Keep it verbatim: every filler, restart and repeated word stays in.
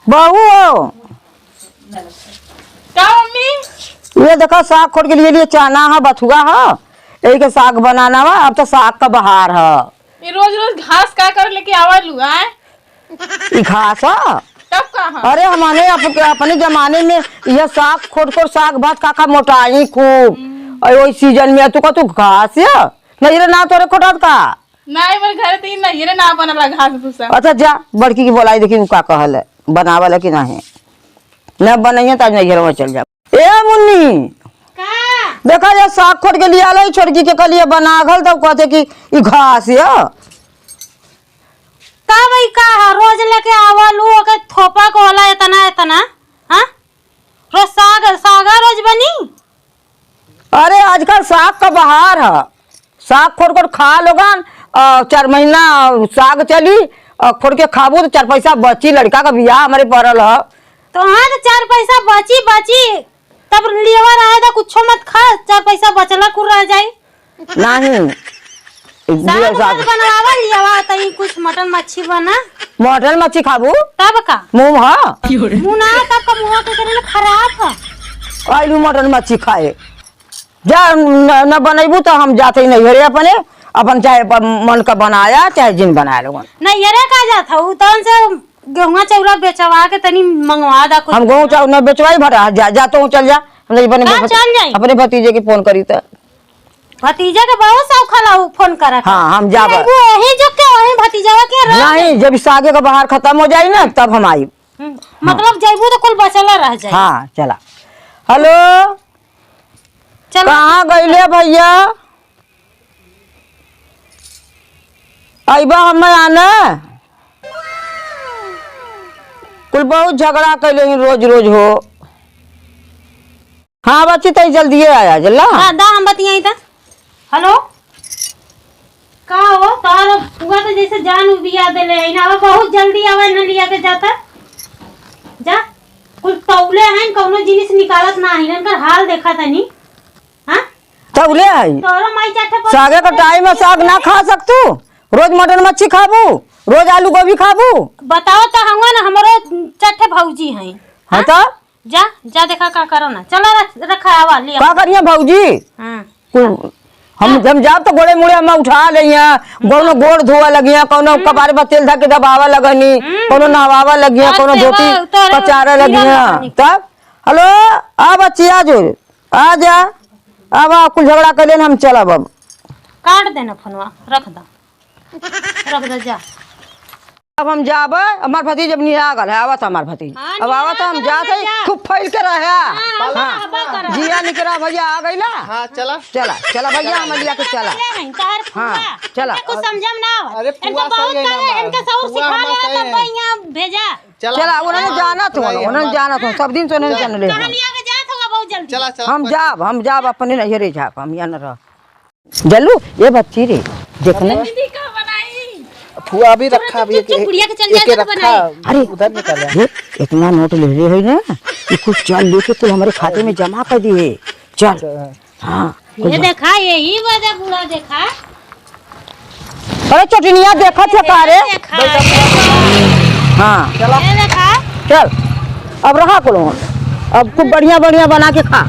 बहू हो। का मम्मी? ये देखा, साग खोट के लिए, लिए चना ह, बथुआ ह, यही के साग बनाना बा। अब तो साग का बहार ह। ये रोज रोज घास का कर लेके आवा लू, आय? ई घास ह? तब का ह? अरे, हमने अप-, अपने जमाने में यह साग खोट खोट, साग भात खा खा मोटाई खूब। हम्म। और वही सीजन में तू का तू घास ह? नहीं रे, ना तोरे खोटात का? नहीं, मेरे घर तो ये नहीं रे, ना बनला घास भूसा। अच्छा जा, बड़की की बोलाई, देखी उ का कहल है, बनावल है कि नहीं। न बनइहे त आज नैहरवा चल जा। ए मुन्नी, का? देखा, ये साग खोट के लियाले, छोटकी के कहलिए बना घल, तब कहते कि ई घास ह। तब ई का ह, रोज लेके आवल उ, ओके थोपा को होला इतना, इतना, हाँ? रोज साग, सागा रोज बनी? अरे, आजकल साग का बहार ह, साग खोट खोट खा लोगन, अ, चार महीना साग चली, अ, खोट के खाबू तो चार पैसा बची, लड़का का बियाह हमरे पड़ल ह। तो हाँ, तो चार पैसा बची, बची, तब लियवा रहे तो कुछो मत खा, चार पैसा बचला कुल रह जाई। नहीं, साग साग। मत बनवावा, लियवा तई कुछ मटन मच्छी बना। मटन मच्छी खाबू? तब का? मुँह ह? मुँह ना, तब का मुँह के करे खराब ह। आइलू मटन मच्छी खाए। जा, न, न बनैबू त हम जाते ही नैहरे अपने, अपन चाहे अपन मन का बनाया, चाहे जिन बनाया लोगन। नैहरे का जात हऊ, तवन से गेहुआ चौरा बेचवा के तनी मंगवा दा कुछ। हम गेहूं चाउर न बेचवाई भरा, जा, जा तो चल जा। हम अपने हाँ, भत-, चल जाई। अपने भतीजे के फोन करी त। भतीजा के बहुत शौक हला उ फोन करत। हाँ, हम जाब। जइबू यही जग के, वही भतीजवा के रह। नहीं, जब सागे का बहार खत्म हो जाई ना, तब हम आई। हम्म, हाँ। मतलब जइबू तो कुल बचल रह जाई। हाँ, चला। हेलो, चलो। कहाँ गइले भैया? अइबा हमें आने? कुल बहुत झगड़ा कइले ही रोज रोज हो। हाँ बच्ची, तई जल्दिए आया, जल्ला। दा, दा, हम बतियाई त। हेलो, का हो, तोहर फुआ तो जैसे जान उबिया देले है ना, अब बहुत जल्दी आवे न लिया के जाता। जा, कुल तौले हैं, कौनो जिनिस निकालत ना है, इनकर हाल देखा तनी। हाँ? तौले है। तोहरो माई चार ठे सागे का टाइम में साग ना खा सकतू? रोज मटन मच्छी खाबू, रोज आलू गोभी खाबू। बताओ तो, हम ना, हमरो चार ठे भौजी हैं। हाँ, हाँ? तो? जा, जा देखा का करो ना। चलो रख, रखा आवा, ले का करिया भौजी? हाँ। कुल, हम, हम जाब तो गोड़े मुड़े हम उठा ले यहाँ, कौनो गोड़ धोआ लगिया, कौनो हम्म। कपार पर तेल धके दबावा लगनी, हम्म। कौनो नहवावा लगिया, और कौनो तेरा, धोती तोरे पचारा पीरा लगिया। लगनी। तब, हेलो, आ बच्ची, आ जो, आ जा, अब आ कुल झगड़ा कर लेन, हम चलब अब। काट देना फोनवा, रख दा। रख दे, जा। अब हम जाबे, हमार भतीज अब निया गल है, आवत हमार भतीज। हाँ, अब आवत निया हम गल जात है, है, जा। खूब फैल के रहे। हाँ, हाँ, हाँ। रहबा करा। जिया निकरा भैया आ गइला। हाँ, चला। चला, चला भैया, हम लिया के चला। ले नहीं, तहर हाँ, फुआ। चला। कुछ समझम ना आवे। अरे, इनका फुआ बहुत सही है करे, ना, इनका सौर फुआ सिखा हमार ले, सही तब है। यहाँ भेजा। चला। चला, उन्हें हाँ, जानत हो, उन्हें जानत हो, सब दिन से उन्हें चला। जान ले। कहाँ लिया के जात होगा बहुत जल्दी? चला, चला, हम फुआ। जाब, हम जाब, अपने नैहरे जाब, हम यहाँ न रह। जल्लू, ये बच्ची रे, देखने। दीदी का बनाई? फुआ अभी रखा, अभी चुप, एक, चुप, बुढ़िया के चल एक, जाए एक तो रखा, बनाई। अरे, उधर निकल है। ये इतना नोट ले ले है ना, ये कुछ चल लेके कुल हमारे खाते में जमा कर दिए। चल। अच्छा। हाँ, ये कुछ देखा, यही वजह बूढ़ा देखा। अरे चोटिनिया देखत है का रे? देखा, देखा। हाँ। ये देखा। चल, अब रहा कुल, अब खूब बढ़िया बढ़िया बना के खा।